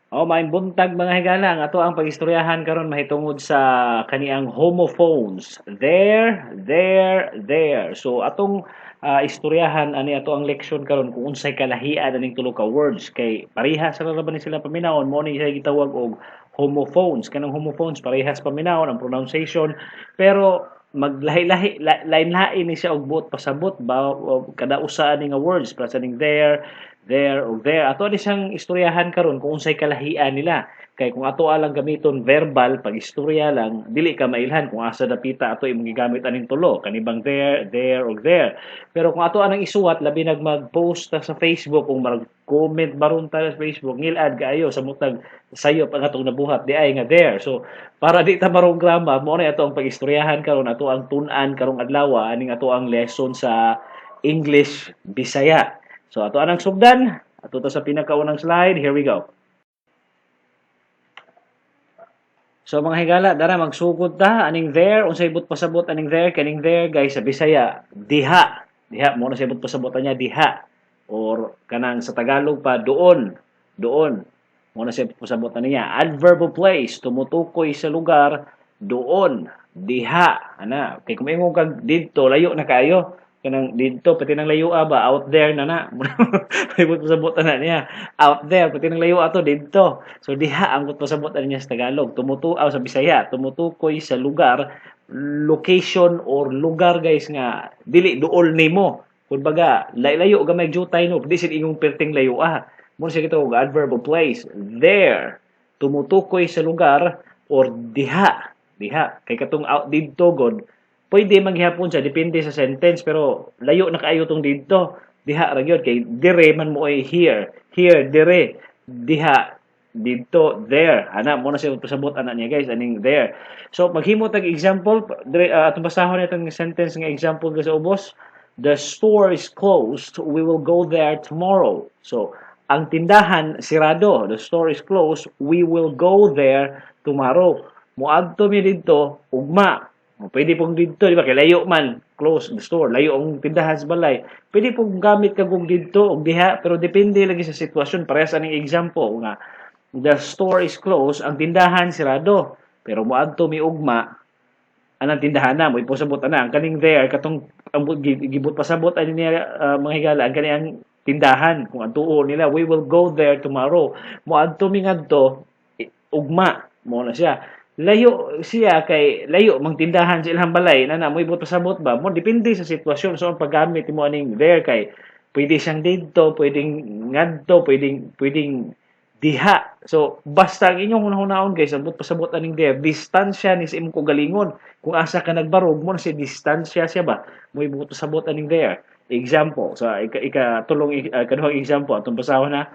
Oh, maayong buntag, mga higala. Ang ato ang pagistoryahan karon mahitungod sa kaniang homophones. There, their, they're. So atong istoryahan ani ato ang leksyon karon kung unsay kalahian aning tulo ka words kay parehas ra ba ni sila paminawon. Mo ni siya gitawag og homophones. Kanang homophones, parehas paminawon ang pronunciation, pero maglahi-lahi, lain-lain ni siya og buot pasabot ba o kada usa ani nga words, para sa ning there, their o they're. Ato ni siyang istoryahan karon kung unsay kalahian nila. Kay kung ato alang gamiton verbal, pag istorya lang, dili ka mailhan kung asa dapita ato imong gigamit aning tulo, kanibang there, their o they're. Pero kung ato anang isuwat, labi nag mag-post ta sa Facebook, kung mag-comment baron ta sa Facebook, ngilad kaayo sa mutag sayop ang atong nabuhat di ay nga there. So para di ta marong grammar, mo na ato ang pagistoryahan karon, ato ang tun-an karong adlaw aning ato ang lesson sa English Bisaya. So ato anang sugdan, ato ta sa pinakaunang slide, here we go. So mga higala, dara magsugod ta aning there. Unsay but pasabot aning there? Kaning there, guys, sa Bisaya, diha. Diha mo na sa but pasabot niya, diha. Or kanang sa Tagalog pa, doon, doon. Mo na siya pasabot niya. Adverb of place, tumutukoy sa lugar, doon, diha. Ana, kay kung ingon kag didto, layo na kaayo. Kanang didto pati nang layo ba, out there na na. May pasabot na niya. Out there, pati nang layo ato didto. So diha ang pasabot niya sa Tagalog. Tumutuaw sa Bisaya, tumutukoy sa lugar, location or lugar, guys, nga dili duol nimo. Kumbaga, layo gamay jutay no, di sin ingong perting layo ah. Mo siya kita og adverb of place. There, tumutukoy sa lugar or diha. Diha. Kay katong out didto god, pwede maghihapon siya depende sa sentence, pero layo na kaayo tong didto. Diha ra gyud, kay dire man mo ay here, here dire, diha didto, there. Ana mo na siya pasabot ana niya, guys, aning there. So maghimo tag example dire, atong basahon itong sentence nga example sa ubos. "The store is closed. We will go there tomorrow." So ang tindahan sirado. The store is closed. We will go there tomorrow. Moadto mi didto ugma. O, pwede pong didto, di ba? Kay layo man, close the store, layo ang tindahan sa balay. Pwede pong gamit kag og didto og diha, pero depende lagi sa sitwasyon. Parehas aning example nga the store is closed, ang tindahan sirado. Pero moadto mi ugma, anang tindahan na, mo ipasabot ana ang kaning there, katong ang gibot pasabot ani niya, mga higala, ang kaniyang tindahan kung adtuon nila. We will go there tomorrow. Moadto mi ngadto ugma, mo na siya. Layo siya kay layo mang tindahan sa ilang balay na na mo ibot pasabot ba mo, depende sa sitwasyon. So ang paggamit mo aning there kay pwede siyang didto, pwedeng ngadto, pwedeng diha. So basta ang inyong hunahunahon, guys, ang buot pasabot aning there, distansya ni sa imong kaugalingon, kung asa ka nagbarog, mo na siya distansya siya ba, mo ibot pasabot aning there. Example sa ika tulong, kaduhang example atong basahon na.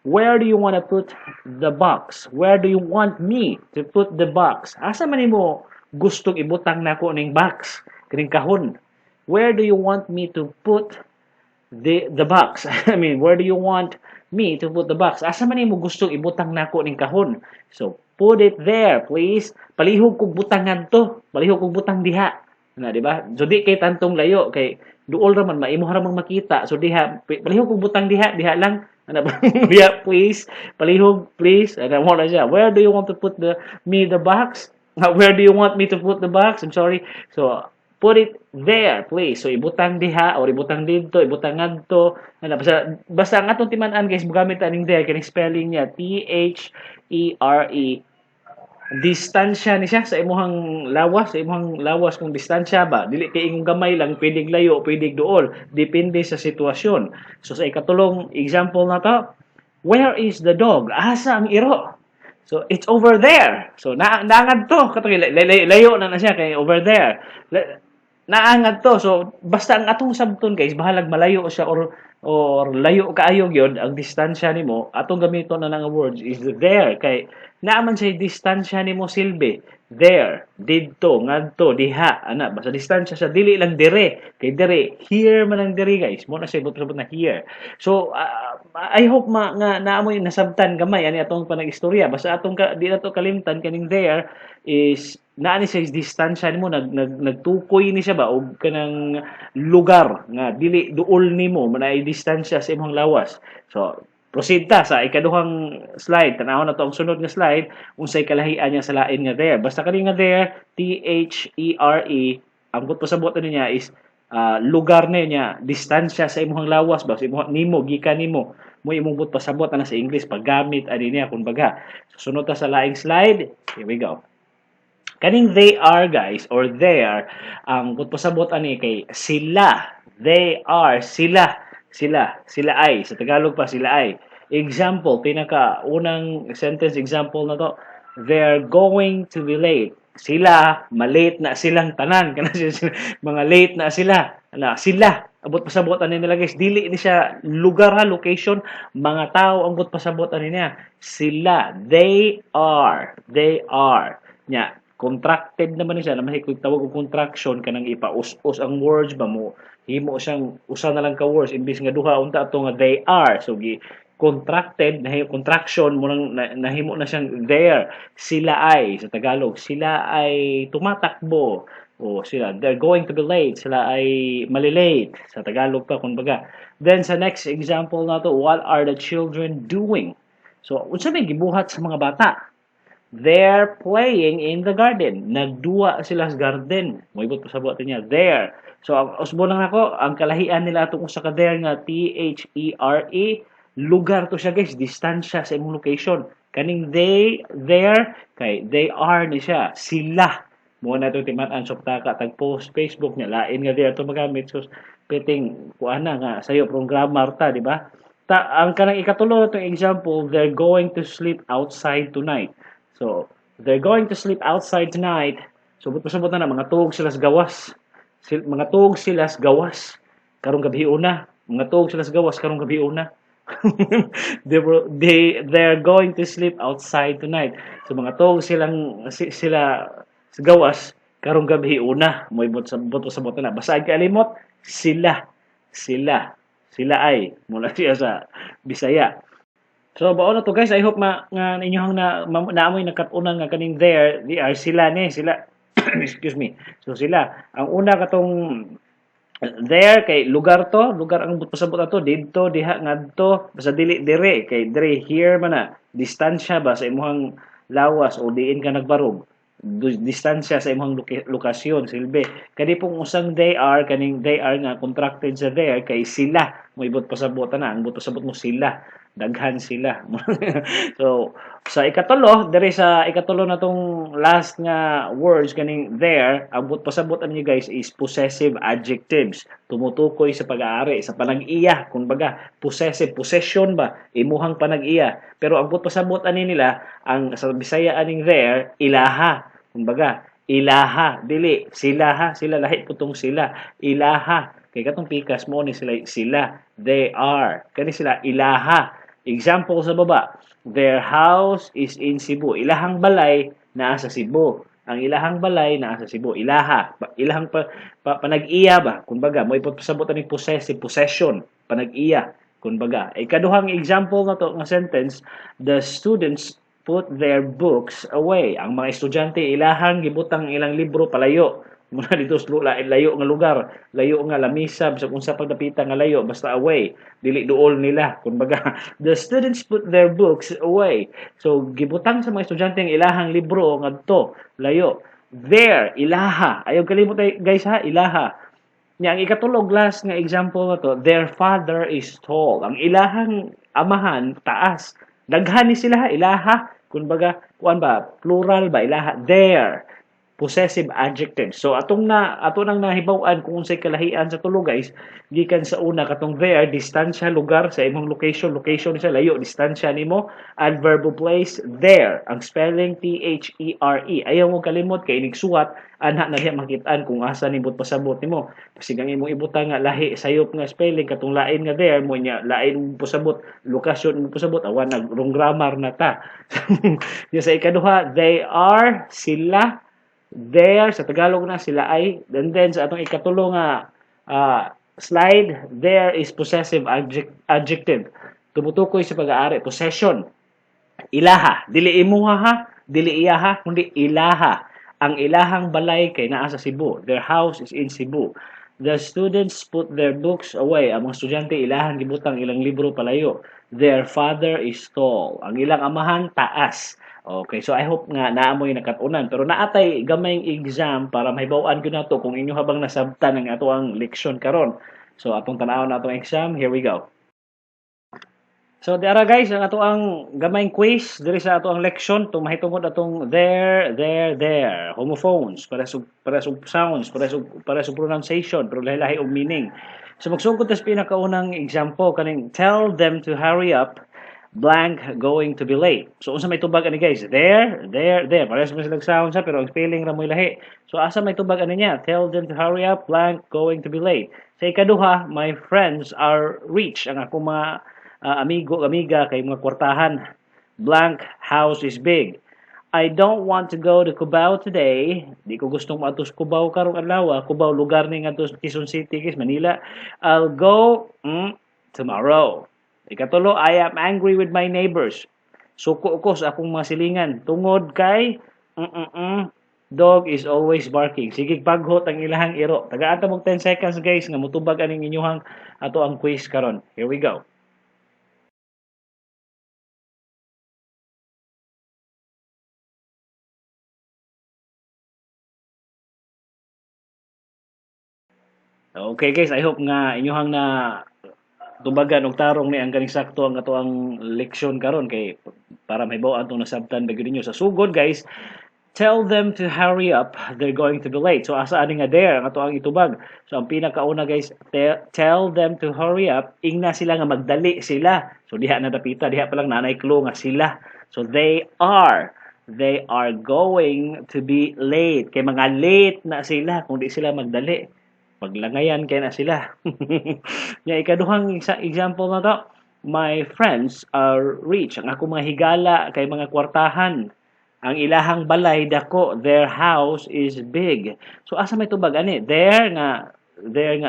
"Where do you want to put the box?" "Where do you want me to put the box?" Asa man nimo gustong ibutang nako ning box, kining kahon? "Where do you want me to put the box?" I mean, "Where do you want me to put the box?" Asa man nimo gustong ibutang nako ning kahon? So, "Put it there, please." Palihog kog butang ngadto. Palihog kog butang diha. Na, di ba? So, di kay tantong layo kay duol ra man, maimo ra mang makita. So diha, palihog kog butang diha, diha lang. Ano ba? Diha, please. Palihog, please. Ano mo na siya. "Where do you want to put the me the box?" "Where do you want me to put the box?" I'm sorry. So, "Put it there, please." So, ibutang diha or ibutang didto, ibutang ngadto. Ano, basta ang atong timan-an, guys, gamit aning there, kining spelling niya, there. Distansya ni siya sa imuhang lawas, sa imuhang lawas kung distansya ba, dili kay ingong gamay lang, pwedeng layo, pwedeng duol, depende sa sitwasyon. So sa ikatulong example na to, "Where is the dog?" Asa ang iro? So it's over there. So na naangad to, katong layo na na siya kay over there. Naangad to. So basta ang atong sabton, guys, bahalag malayo siya or layo kaayo gyud ang distansya nimo, atong gamiton na nga words is there kay naaman siya distansya nimo silbi. There, didto, ngadto, diha, ana, basta distansya sa dili lang dire kay dire here man ang dire, guys. Mo na siya ibot na here. So I hope ma nga naamoy nasabtan gamay ani atong panag-istorya. Basta atong ka, di na to kalimtan, kaning there is naa ni siya distansya nimo, nag, nag nagtukoy ni siya ba og kanang lugar nga dili duol nimo, manaay distansya sa imong lawas. So Proceed ta sa ikaduhang slide. Tan-awon nato ang sunod nga slide, unsay kalahian niya sa lain nga there. Basta kani nga there, there, ang buot pasabot ani niya is lugar na niya, distansya sa imong lawas ba, sa imong nimo, gikan nimo. Mo imong buot pasabot ana sa English paggamit ani niya kumbaga. Sunod ta sa laing slide. Here we go. Kaning they are, guys, or there, ang buot pasabot ani kay sila. They are, sila. Sila, sila ay sa Tagalog pa, sila ay. Example, pinaka unang sentence example na to, "They're going to be late." Sila, malate na silang tanan. Kana sila, mga late na sila. Na sila, abot pasabot ani nila, guys. Dili ni siya lugar ha, location, mga tao ang buot pasabot ani niya. Sila, they are, they are. Nya, contracted naman ni siya, naman kung tawag og contraction, kanang ipaus-us ang words ba mo, himo siyang usa na lang ka words imbis nga duha unta ato nga they are. So gi contracted, nahi contraction mo nang nahimo na siyang there. Sila ay sa Tagalog, sila ay tumatakbo o sila, they're going to be late, sila ay malilate sa Tagalog pa kumbaga. Then sa next example nato, "What are the children doing?" So unsa may gibuhat sa mga bata? "They're playing in the garden." Nagduwa sila sa garden. Moibot pasabot niya. There. So, ang usbon lang ako, ang kalahian nila atong usa ka there nga there, lugar to siya, guys, distansya sa imong location. Kaning they, there, kay they are ni siya, sila. Mo na itong timan-an so ka tag post Facebook niya, lain nga there to magamit. So, piting kuan na nga sayo prong grammar ta, di ba? Ta, ang kanang ikatulo itong example, "They're going to sleep outside tonight." So, "They're going to sleep outside tonight." So, but pasabot na na, mga tuog sila sa gawas. Mga tuog sila sa gawas. Karong gabi una. Mga tuog sila sa gawas karong gabi una. They're going to sleep outside tonight. So, mga tuog sila sa gawas karong gabi una. Mo'y but sa but sa na. Basta kalimot sila. Sila. Sila ay mula siya sa Bisaya. So bao na to, guys. I hope ma nga inyohang na naamoy nakat-unan nga kaning there, they are sila ni sila. Excuse me. So sila, ang una katong there kay lugar to, lugar ang pasabot ato didto, diha, ngadto, basta dili dire kay dire here man na, distansya ba sa imong lawas o diin ka nagbarog. Distansya sa imong lokasyon silbi. Kani pong usang they are, kaning they are nga contracted sa there kay sila, moibot pasabot na, ang buot pasabot mo sila, daghan sila. So sa ikatulo, diri sa ikatulo na tong last nga words, kaning there, ang buot pasabot niyo, guys, is possessive adjectives. Tumutukoy sa pag-aari, sa panag-iya, kumbaga possessive, possession ba, imuhang panag-iya. Pero ang buot pasabot ani nila, ang sa Bisaya aning there, ilaha. Kumbaga, ilaha, dili sila ha, sila lahi putong sila, ilaha. Kay katong pikas mo ni sila sila, they are. Kani sila ilaha. Example sa baba, "Their house is in Cebu." Ilahang balay naa sa Cebu. Ang ilahang balay naa sa Cebu. Ilaha, ilahang panag-iya ba? Kumbaga, mo ipasabot ani possessive, possession, panag-iya. Kumbaga, ikaduhang example na to nga sentence, "The students put their books away." Ang mga estudyante ilahang gibutang ilang libro palayo. Muna dito sa layo nga lugar, layo nga lamisa, bisag unsa pagdapita nga layo, basta away, dili duol nila. Kumbaga, "The students put their books away." So gibutang sa mga estudyante ang ilahang libro ngadto, layo. There, ilaha. Ayaw kalimot guys ha, ilaha. Nya ang ikatulog last nga example na to, "Their father is tall." Ang ilahang amahan taas. Daghan ni sila ha, ilaha. Kumbaga, kuan ba, plural ba, ilaha. There possessive adjective. So atong na ato nang nahibaw-an kung unsay kalahian sa tulo, guys, gikan sa una katong there, distansya, lugar sa imong location, location sa layo, distansya nimo, adverb of place, there. Ang spelling there. Ayaw mo kalimot kay inig suwat anha na diha makit-an kung asa nibot pasabot nimo. Kasi ang imong ibutang nga lahi sayop nga spelling katong lain nga there mo nya lain mo pasabot, lokasyon mo pasabot, awan nag wrong grammar na ta. Yung sa ikaduha, they are, sila, there sa Tagalog na sila ay. And then sa atong ikatulo nga slide, there is possessive adjective, tumutukoy sa pag-aari, possession, ilaha, dili imuha ha, dili iyaha, kundi ilaha. Ang ilahang balay kay naa sa Cebu. Their house is in Cebu. The students put their books away. Ang mga estudyante ilahan gibutang ilang libro palayo. Their father is tall. Ang ilang amahan taas. Okay, so I hope nga naa moy nakat-unan, pero naatay gamayng exam para mahibaw-an gyud nato kung inyo habang nasabtan ang ato ang leksyon karon. So atong tan-awon na atong exam. Here we go. So diara guys, ang ato ang gamayng quiz diri sa ato ang leksyon tung mahitungod atong there, their, they're. Homophones, parehas og sounds, parehas og pronunciation, pero lahi-lahi og meaning. So magsugod ta sa pinakaunang example, kaning "Tell them to hurry up, blank going to be late." So unsa may tubag ani, guys? There, their, they're. Parehas man sila sounds ha, pero ang spelling ra mo'y lahi. So asa may tubag ani niya? "Tell them to hurry up, blank going to be late." Sa ikaduha, "My friends are rich." Ang akong mga amigo, amiga kay mga kwartahan. Blank house is big. I don't want to go to Cubao today. Di ko gustong moadto sa Cubao karong adlaw. Cubao lugar ni ngadto sa Quezon City, guys, Manila. I'll go tomorrow. Ikatulo, "I am angry with my neighbors." Suko ko sa akong mga silingan tungod kay dog is always barking. Sige paghot ang ilahang iro. Tagaan ta mo 10 seconds, guys, nga mutubag aning inyuhang ato ang quiz karon. Here we go. Okay guys, I hope nga inyuhang na tubagan og tarong ni ang kaning sakto ang ato ang leksyon karon kay para mahibaw atong nasabtan ba gyud ninyo. Sa sugod guys, "Tell them to hurry up, they're going to be late." So asa ani nga there ang ato ang itubag? So ang pinakauna guys, "Tell them to hurry up," ingna sila nga magdali sila. So diha na dapita, diha pa lang nanay clue nga sila. So they are going to be late. Kay mga late na sila kung di sila magdali. Paglangayan kay na sila. Nya ikaduhang example na to, "My friends are rich." Ang akong mga higala kay mga kwartahan. Ang ilahang balay dako, their house is big. So asa may tubag ani? There nga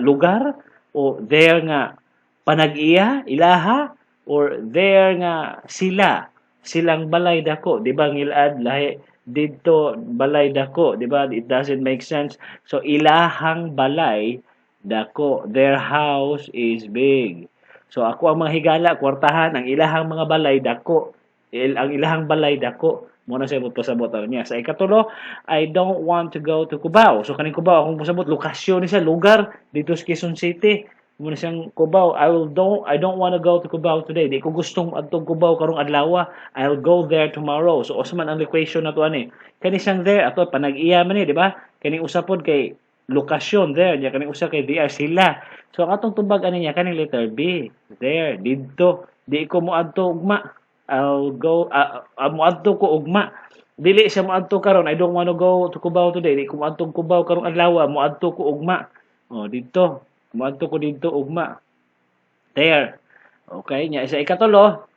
lugar o there nga panag-iya, ilaha, or there nga sila, silang balay dako, di ba ngilad lahi didto balay dako, di ba? It doesn't make sense. So ilahang balay dako, their house is big. So ako ang mga higala kwartahan, ang ilahang mga balay dako, ang ilahang balay dako. Mo na siya pasabot niya. Sa ikatulo, "I don't want to go to Cubao." So kaning Cubao akong pasabot lokasyon ni siya, lugar dito sa Quezon City. Mo na siyang Cubao. I don't want to go to Cubao today. Di ko gustong adtong Cubao karong adlaw. I'll go there tomorrow. So usa man ang equation na to ani. Kani siyang there ato panag-iya man ni, di ba? Kaning usa pod kay lokasyon there, nya kaning usa kay they are sila. So ang atong tubag ani niya kaning letter B. There didto. Di ko moadto ugma. I'll go moadto ko ugma. Dili siya moadto karon. I don't want to go to Cubao today. Di ko moadto Cubao karong adlaw, moadto ko ugma. Oh, didto. Moadto ko didto ugma. There. Okay, nya sa ikatulo,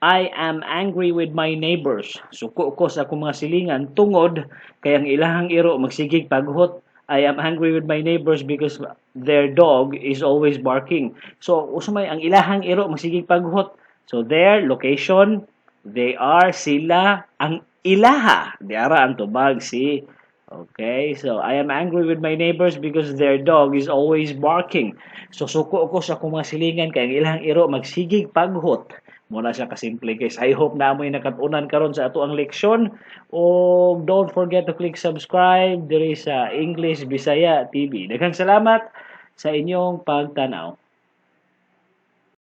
"I am angry with my neighbors." Suko ko sa akong mga silingan tungod kay ang ilahang iro magsigig paghot. I am angry with my neighbors because their dog is always barking. So, usa may ang ilahang iro magsigig paghot. So, their location, they are sila, ang ilaha. Diara ang tubag si. Okay, so "I am angry with my neighbors because their dog is always barking." So suko ko sa akong mga silingan kay ang ilang iro magsigig paghot. Mo na siya kasimple guys. I hope na amoy nakatunan karon sa ato ang leksyon. O don't forget to click subscribe diri sa English Bisaya TV. Daghang salamat sa inyong pagtanaw.